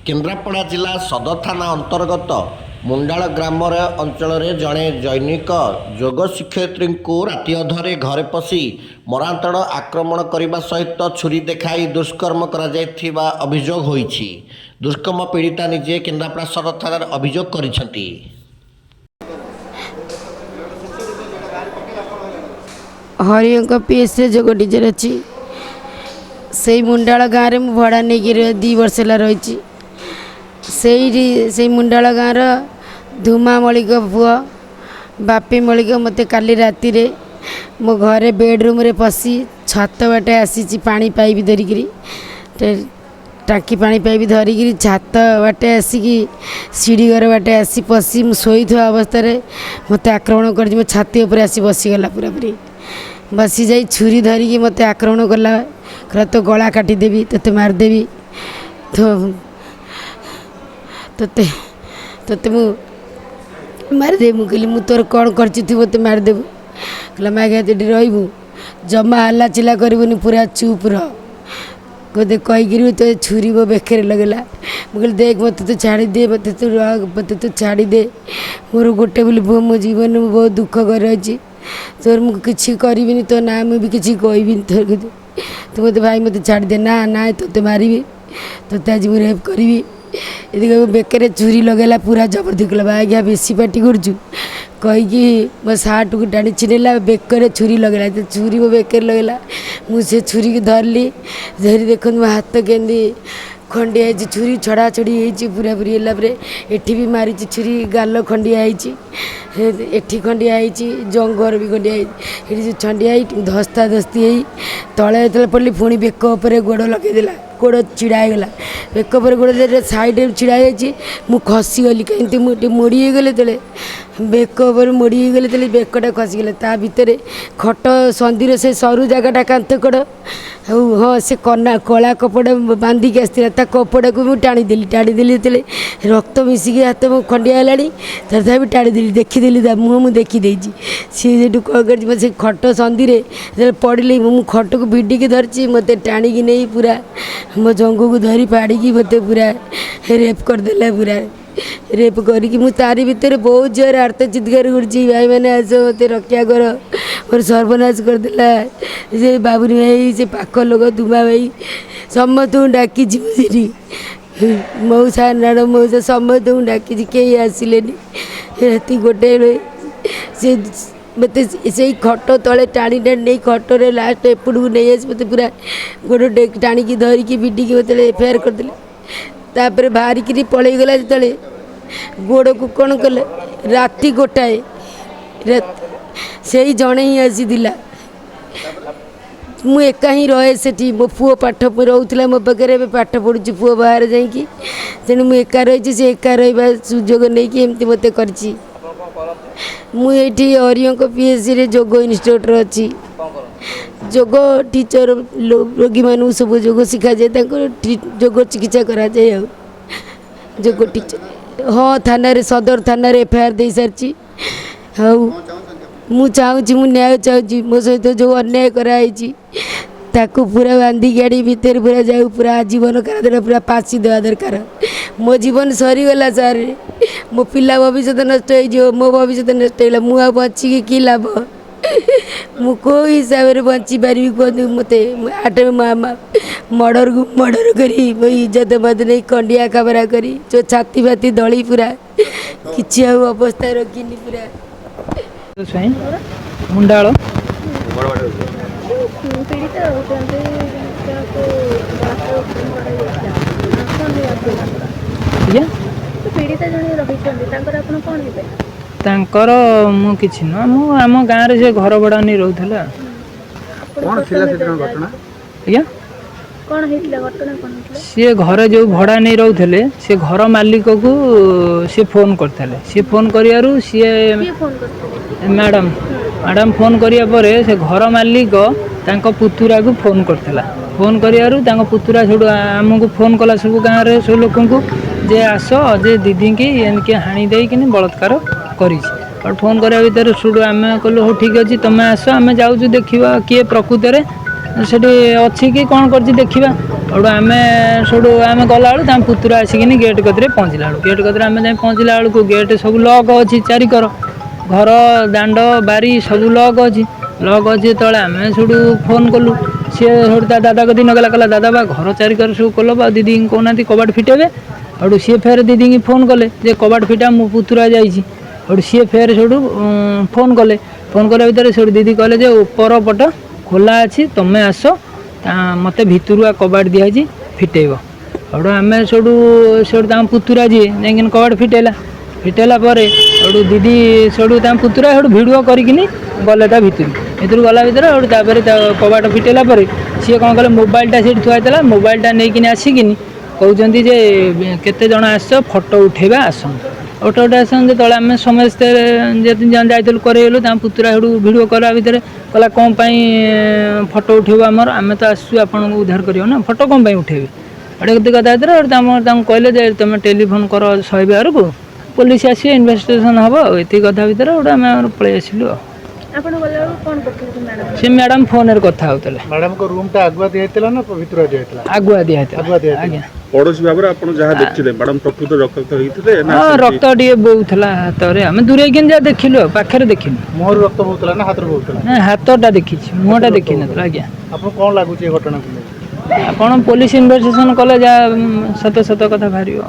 କେନ୍ଦ୍ରାପଡ଼ା ଜିଲ୍ଲା ସଦର ଥାନା ଅନ୍ତର୍ଗତ ମୁଣ୍ଡାଳ ଗ୍ରାମର ଅଞ୍ଚଳରେ ଜଣେ ଜୈନିକ ଯୋଗ ଶିକ୍ଷୟିତ୍ରୀଙ୍କୁ ରାତି ଅଧରେ ଘରେ ପଶି ମରାନ୍ତଣ ଆକ୍ରମଣ କରିବା ସହିତ ଛୁରୀ ଦେଖାଇ ଦୁଷ୍କର୍ମ କରାଯାଇଥିବା ଅଭିଯୋଗ ହୋଇଛି। ଦୁଷ୍କର୍ମ ପୀଡ଼ିତା ନିଜେ କେନ୍ଦ୍ରାପଡ଼ା ସଦର ଥାନାରେ ଅଭିଯୋଗ କରିଛନ୍ତି। ହରିଙ୍କ ପିଏସ୍ରେ ଯୋଗ ଟିଚର୍ ଅଛି। ସେଇ ମୁଣ୍ଡାଳ ଗାଁରେ ମୁଁ ଭଡ଼ା ନେଇକି 2 ବର୍ଷ ହେଲା ରହିଛି। ସେଇଠି ସେଇ ମୁଣ୍ଡାଳ ଗାଁର ଧୁମା ମଳିକ ପୁଅ ବାପି ମଳିକ ମୋତେ କାଲି ରାତିରେ ମୋ ଘରେ ବେଡ଼ରୁମ୍ରେ ପଶି ଛାତ ବାଟେ ଆସିଛି, ପାଣି ପାଇପ୍ ଧରିକିରି, ଟାଙ୍କି ପାଣି ପାଇପ୍ ଧରିକିରି ଛାତ ବାଟେ ଆସିକି ସିଢ଼ି ଘର ବାଟେ ଆସି ପଶି ମୁଁ ଶୋଇଥିବା ଅବସ୍ଥାରେ ମୋତେ ଆକ୍ରମଣ କରିଛି। ମୋ ଛାତି ଉପରେ ଆସି ବସିଗଲା, ପୁରାପୁରି ବସିଯାଇ ଛୁରୀ ଧରିକି ମୋତେ ଆକ୍ରମଣ କଲା। କହିଲା ତୋ ଗଳା କାଟିଦେବି, ତୋତେ ମାରିଦେବି, ତୋ ତୋତେ ତୋତେ ମୁଁ ମାରିଦେବି। ମୁଁ କହିଲି ମୁଁ ତୋର କ'ଣ କରିଛି, ତୁ ମୋତେ ମାରିଦେବୁ? କହିଲା ମାଗିଆ ଏଠି ରହିବୁ, ଜମା ହାଲା ଚିଲା କରିବୁନି, ପୁରା ଚୁପ୍ ରହ ମୋତେ କହିକିରି ତୋ ଛୁରୀ ମୋ ବେକରେ ଲଗେଇଲା। ମୁଁ କହିଲି ଦେଖ ମୋତେ ତୁ ଛାଡ଼ିଦେ, ମୋତେ ତୁ ରଖ, ମୋତେ ତୁ ଛାଡ଼ିଦେ, ମୋର ଗୋଟେ ବୋଲି ପୁଅ, ମୋ ଜୀବନରେ ମୁଁ ବହୁତ ଦୁଃଖ କରି ରହିଛି, ତୋର ମୁଁ କିଛି କରିବିନି, ତୋ ନାଁ ମୁଁ ବି କିଛି କହିବିନି ତୋର, ତୁ ମୋତେ ଭାଇ ମୋତେ ଛାଡ଼ିଦେ। ନା ନା ତୋତେ ମାରିବି, ତୋତେ ଆଜି ମୁଁ ରେପ୍ କରିବି। ଏତିକି ବେକରେ ଛୁରୀ ଲଗେଇଲା, ପୁରା ଜବରଦସ୍ତି କଲା। ଆଜ୍ଞା ବେଶୀ ପାଟି କରୁଛୁ କହିକି ମୋ ସାର୍ଟକୁ ଟାଣି ଛିଣ୍ଡେଇଲା, ବେକରେ ଛୁରୀ ଲଗେଇଲା। ଛୁରୀ ମୋ ବେକରେ ଲଗେଇଲା, ମୁଁ ସେ ଛୁରୀକି ଧରିଲି, ଧରି ଦେଖନ୍ତୁ ମୋ ହାତ କେମିତି ଖଣ୍ଡିଆ ହେଇଛି, ଛୁରୀ ଛଡ଼ା ଛଡ଼ି ହେଇଛି ପୁରାପୁରି। ହେଲା ପରେ ଏଠି ବି ମାରିଛି ଛୁରୀ, ଗାଲ ଖଣ୍ଡିଆ ହେଇଛି, ଏଠି ଖଣ୍ଡିଆ ହେଇଛି, ଜଙ୍ଘର ବି ଖଣ୍ଡିଆ ହେଇଛି। ଏଠି ଯେଉଁ ଖଣ୍ଡିଆ ହେଇ ଧସ୍ତା ଧସ୍ତି ହେଇ ତଳେ ଯେତେବେଳେ ପଡ଼ିଲି, ପୁଣି ବେକ ଉପରେ ଗୋଡ଼ ଲଗେଇଦେଲା, ଗୋଡ଼ ଛିଡ଼ା ହେଇଗଲା। ବେକ ଉପରେ ଗୋଡ଼ ସାଇଡ଼ରେ ଛିଡ଼ା ହେଇଯାଇଛି, ମୁଁ ଖସିଗଲି। କେମିତି ମୁଁ ଟିକେ ମୋଡ଼ି ହେଇଗଲି, ଯେତେବେଳେ ବେକ ଉପରେ ମୋଡ଼ି ହେଇଗଲି ଯେତେବେଳେ ବେକଟା ଖସିଗଲା। ତା ଭିତରେ ଖଟ ସନ୍ଧିର ସେ ସରୁ ଜାଗାଟା କାନ୍ଥ କଡ଼, ଆଉ ହଁ ସେ କନା କଳା କପଡ଼ା ବାନ୍ଧିକି ଆସିଥିଲା, ତା କପଡ଼ାକୁ ମୁଁ ଟାଣିଦେଲି। ଟାଣିଦେଲି ଯେତେବେଳେ ରକ୍ତ ମିଶିକି ହାତ ମୋ ଖଣ୍ଡିଆ ହେଲାଣି, ତଥାପି ଟାଣିଦେଲି, ଦେଖିଦେଲି ତା ମୁହଁ ମୁଁ ଦେଖିଦେଇଛି। ସିଏ ସେଠୁ କ'ଣ କରିଛି, ମୋତେ ସେ ଖଟ ସନ୍ଧିରେ ଯେତେବେଳେ ପଡ଼ିଲି, ମୁଁ ଖଟକୁ ଭିଡ଼ିକି ଧରିଛି, ମୋତେ ଟାଣିକି ନେଇ ପୁରା ମୋ ଜଙ୍ଘକୁ ଧରି ଫାଡ଼ିକି ମୋତେ ପୁରା ରେପ୍ କରିଦେଲା। ପୁରା ରେପ୍ କରିକି ମୁଁ ତାରି ଭିତରେ ବହୁତ ଜୋରରେ ଆର୍ତ୍ତ ଚିତ୍କାର କରୁଛି, ଭାଇମାନେ ଆସ ମୋତେ ରକ୍ଷା କର, ମୋର ସର୍ବନାଶ କରିଦେଲା। ସେ ବାବୁନି ଭାଇ, ସେ ପାଖ ଲୋକ ଧୁମା ଭାଇ, ସମସ୍ତଙ୍କୁ ଡାକିଛି ମୁଁ ସେଠି, ମଉସା ନାଡ଼ ମଉସା ସମସ୍ତଙ୍କୁ ଡାକିଛି, କେହି ଆସିଲେନି। ରାତି 1 ବେଳେ ସେ ମୋତେ ସେଇ ଖଟ ତଳେ ଟାଣି ଟାଣି ନେଇ ଖଟରେ ଲାଷ୍ଟ ଏପଟକୁ ନେଇ ଆସି ମୋତେ ପୁରା ଗୋଡ଼ ଟାଣିକି ଧରିକି ଭିଡ଼ିକି ମୋତେ ଏଫଆଇଆର୍ କରିଦେଲେ। ତାପରେ ବାହାରିକିରି ପଳେଇଗଲା। ଯେତେବେଳେ ଗୋଡ଼କୁ କ'ଣ କଲେ, ରାତି 1 ସେଇ ଜଣେ ହିଁ ଆସିଥିଲା। ମୁଁ ଏକା ହିଁ ରହେ ସେଠି। ମୋ ପୁଅ ପାଠ ରହୁଥିଲା ମୋ ପାଖରେ, ଏବେ ପାଠ ପଢ଼ୁଛି ପୁଅ ବାହାରେ ଯାଇକି, ତେଣୁ ମୁଁ ଏକା ରହିଛି। ସେ ଏକା ରହିବା ସୁଯୋଗ ନେଇକି ଏମିତି ମୋତେ କରିଛି। ମୁଁ ଏଇଠି ହରିଙ୍କ ପିଏସ୍ସିରେ ଯୋଗ ଇନଷ୍ଟିଚ୍ୟୁଟ୍ରେ ଅଛି, ଯୋଗ ଟିଚର। ରୋଗୀମାନଙ୍କୁ ସବୁ ଯୋଗ ଶିଖାଯାଏ, ତାଙ୍କର ଯୋଗ ଚିକିତ୍ସା କରାଯାଏ। ଆଉ ଯୋଗ ଟିଚର। ହଁ, ଥାନାରେ, ସଦର ଥାନାରେ ଏଫଆଇଆର୍ ଦେଇସାରିଛି। ଆଉ ମୁଁ ଚାହୁଁଛି, ମୁଁ ନ୍ୟାୟ ଚାହୁଁଛି। ମୋ ସହିତ ଯେଉଁ ଅନ୍ୟାୟ କରାହେଇଛି ତାକୁ ପୁରା ବାନ୍ଧିକି ଆଣି ଭିତରେ ପୁରା ଯାଉ, ପୁରା ଆଜୀବନ କାରାଦଣ୍ଡ, ପୁରା ଫାଶୀ ଦେବା ଦରକାର। ମୋ ଜୀବନ ସରିଗଲା ସାର୍, ମୋ ପିଲା ଭବିଷ୍ୟତ ନଷ୍ଟ ହେଇଯିବ, ମୋ ଭବିଷ୍ୟତ ନଷ୍ଟ ହେଇଗଲା, ମୁଁ ଆଉ ବଞ୍ଚିକି କି ଲାଭ? ମୁଁ କେଉଁ ହିସାବରେ ବଞ୍ଚିପାରିବି କୁହନ୍ତୁ ମୋତେ? ଆଠ ମର୍ଡ଼ରକୁ ମର୍ଡ଼ର କରି ମୋ ଇଜ୍ଜତ ମଧ୍ୟ ନେଇ ଖଣ୍ଡିଆ ଖାବରା କରି ଯେଉଁ ଛାତି ଫାତି ଦଳି ପୁରା କିଛି ଆଉ ଅବସ୍ଥା ରଖିନି ପୁରା। ସ୍ୱାଇଁ, ମୁଣ୍ଡାଳ। ପୀଡ଼ିତ ରହୁଛନ୍ତି, ଯାହାକୁ କରାଯାଇଥିଲା, କ'ଣ ଆଜ୍ଞା? ପୀଡ଼ିତା ଜଣେ ରହିଛନ୍ତି, ତାଙ୍କର ଆପଣ କ'ଣ ହେବେ? ତାଙ୍କର ମୁଁ କିଛି ନୁହଁ, ମୁଁ ଆମ ଗାଁରେ ସେ ଘର ଭଡ଼ା ନେଇ ରହୁଥିଲା। କ'ଣ ଥିଲା ସେଦିନ ଘଟଣା? ଆଜ୍ଞା, କ'ଣ ହେଇଥିଲା ଘଟଣା? କ'ଣ ହେଇଥିଲା? ସିଏ ଘରେ ଯେଉଁ ଭଡ଼ା ନେଇ ରହୁଥିଲେ, ସେ ଘର ମାଲିକକୁ ସିଏ ଫୋନ୍ କରିଥିଲେ। ସିଏ ଫୋନ୍ କରିବାରୁ ସିଏ କିଏ ଫୋନ୍ କରିଥିଲେ? ମ୍ୟାଡ଼ାମ୍ ଫୋନ୍ କରିବା ପରେ ସେ ଘର ମାଲିକ ତାଙ୍କ ପୁତୁରାକୁ ଫୋନ୍ କରିଥିଲା। ଫୋନ୍ କରିବାରୁ ତାଙ୍କ ପୁତୁରା ସେଠୁ ଆମକୁ ଫୋନ୍ କଲା, ସବୁ ଗାଁରେ ସବୁ ଲୋକଙ୍କୁ, ଯେ ଆସ, ଯେ ଦିଦିଙ୍କି ଏମିତି ହାଣି ଦେଇକିନି ବଳାତ୍କାର କରିଛି। ଆଉ ଫୋନ୍ କରିବା ଭିତରେ ସେଠୁ ଆମେ କହିଲୁ ହଉ ଠିକ୍ ଅଛି, ତୁମେ ଆସ, ଆମେ ଯାଉଛୁ, ଦେଖିବା କିଏ ପ୍ରକୃତରେ ସେଠି ଅଛି କି କ'ଣ କରିଛି ଦେଖିବା। ସେଠୁ ଆମେ ସେଠୁ ଆମେ ଗଲାବେଳୁ ତାଙ୍କ ପୁତୁରା ଆସିକିନି ଗେଟ୍ କତିରେ ପହଞ୍ଚିଲା ବେଳକୁ, ଗେଟ୍ କତିରେ ଆମେ ଯାଇ ପହଞ୍ଚିଲା ବେଳକୁ ଗେଟ୍ ସବୁ ଲକ୍ ଅଛି, ଚାରିକର ଘର ଦାଣ୍ଡ ବାରି ସବୁ ଲକ୍ ଅଛି। ଲକ୍ ଅଛି ଯେତେବେଳେ ଆମେ ସେଠୁ ଫୋନ୍ କଲୁ, ସିଏ ସେଠୁ ତା ଦାଦା କତିକି ନଗଲା, କହିଲା ଦାଦା ବା ଘର ଚାରିକର ସବୁ ଖୋଲ, ଆଉ ଦିଦିଙ୍କୁ କହୁନାହାନ୍ତି କବାଟ ଫିଟେଇବେ। ସେଠୁ ସିଏ ଫେର ଦିଦିଙ୍କୁ ଫୋନ୍ କଲେ ଯେ କବାଟ ଫିଟା, ମୋ ପୁତୁରା ଯାଇଛି। ସେଠୁ ସିଏ ଫେର ସେଠୁ ଫୋନ୍ କଲେ। ଫୋନ୍ କରିବା ଭିତରେ ସେଠୁ ଦିଦି କହିଲେ ଯେ ଉପର ପଟ ଖୋଲା ଅଛି, ତୁମେ ଆସ, ତା ମୋତେ ଭିତରୁଆ କବାଟ ଦିଆହେଇଛି, ଫିଟେଇବ। ସେଠୁ ଆମେ ସେଠୁ ସେଠୁ ତାଙ୍କ ପୁତୁରା ଯିଏ ଯାଇକିନି କବାଟ ଫିଟେଇଲା। ଫିଟେଇଲା ପରେ ସେଠୁ ଦିଦି ସେଠୁ ତାଙ୍କ ପୁତୁରା ସେଠୁ ଭିଡ଼ିଓ କରିକିନି ଗଲେ ତା ଭିତରୁ। ଭିତରୁ ଗଲା ଭିତରେ ସେଠୁ ତାପରେ ତା କବାଟ ଫିଟେଇଲା ପରେ ସିଏ କ'ଣ କଲେ, ମୋବାଇଲଟା ସେଇଠି ଥୁଆ ହେଇଥିଲା, ମୋବାଇଲଟା ନେଇକିନି ଆସିକିନି କହୁଛନ୍ତି ଯେ କେତେ ଜଣ ଆସିଛ, ଫଟୋ ଉଠେଇବା ଆସନ୍ତୁ। ଫଟୋ ଉଠେଇ ଆସନ୍ତୁ ଯେତେବେଳେ ଆମେ ସମସ୍ତେ ଯେତିକି ଜଣ ଯାଇଥିଲୁ କରେଇଲୁ। ତାଙ୍କ ପୁତୁରା ସେଠୁ ଭିଡ଼ିଓ କଲା ଭିତରେ କହିଲା କ'ଣ ପାଇଁ ଫଟୋ ଉଠେଇବ ଆମର, ଆମେ ତ ଆସିଛୁ ଆପଣଙ୍କୁ ଉଦ୍ଧାର କରିବ ନା, ଫଟୋ କ'ଣ ପାଇଁ ଉଠେଇବେ? ଗୋଟେ ଏତେ କଥା ଭିତରେ ସେଠୁ ତାଙ୍କୁ କହିଲେ ଯେ ତୁମେ ଟେଲିଫୋନ୍ କର 112କୁ, ପୋଲିସ ଆସିବେ, ଇନଭେଷ୍ଟିଗେସନ୍ ହେବ। ଆଉ ଏତିକି କଥା ଭିତରେ ଗୋଟେ ଆମେ ଆମର ପଳେଇ ଆସିଲୁ। ଆଉ ଆପଣ ଗଲାବେଳକୁ କ'ଣ କରୁଥିଲେ ସେ ମ୍ୟାଡ଼ାମ୍? ସେ ମ୍ୟାଡ଼ାମ୍ ଫୋନରେ କଥା ହେଉଥିଲେ। ମ୍ୟାଡ଼ାମଙ୍କ ରୁମ୍ଟା ଆଗୁଆ ଦିଆହେଇଥିଲା ନା ଭିତରୁ ଦିଆହେଇଥିଲା? ଆଗୁଆ ଦିଆହେଇଥିଲା। ଆଗୁଆ ଦିଆହେଇଥିଲା। ଆଜ୍ଞା। ପଡୋଶୀ ଭାବରେ ଆପଣ ଯାହା ଦେଖିଲେ, ମ୍ୟାଡ଼ାମ ପ୍ରକୃତ ରକ୍ତାକ୍ତ ହେଇଥିଲେ ନା ହଁ, ସେମିତି? ରକ୍ତ ଟିକେ ବୋହୁଥିଲା ହାତରେ, ଆମେ ଦୂରେଇକିନି ଯାହା ଦେଖିଲୁ, ଆଉ ପାଖରେ ଦେଖିନୁ। ମୁହଁରୁ ରକ୍ତ ବହୁଥିଲା ନା ହାତରୁ ବହୁଥିଲା? ନା, ହାତଟା ଦେଖିଛି, ମୁହଁଟା ଦେଖିନଥିଲା ଆଜ୍ଞା। ଆପଣଙ୍କୁ କ'ଣ ଲାଗୁଛି ଏ ଘଟଣାକୁ ନେଇ? ଆପଣ ପୋଲିସ ଇନଭେଷ୍ଟିଗେସନ୍ କଲେ ଯାହା ସତ ସତ କଥା ବାହାରିବ।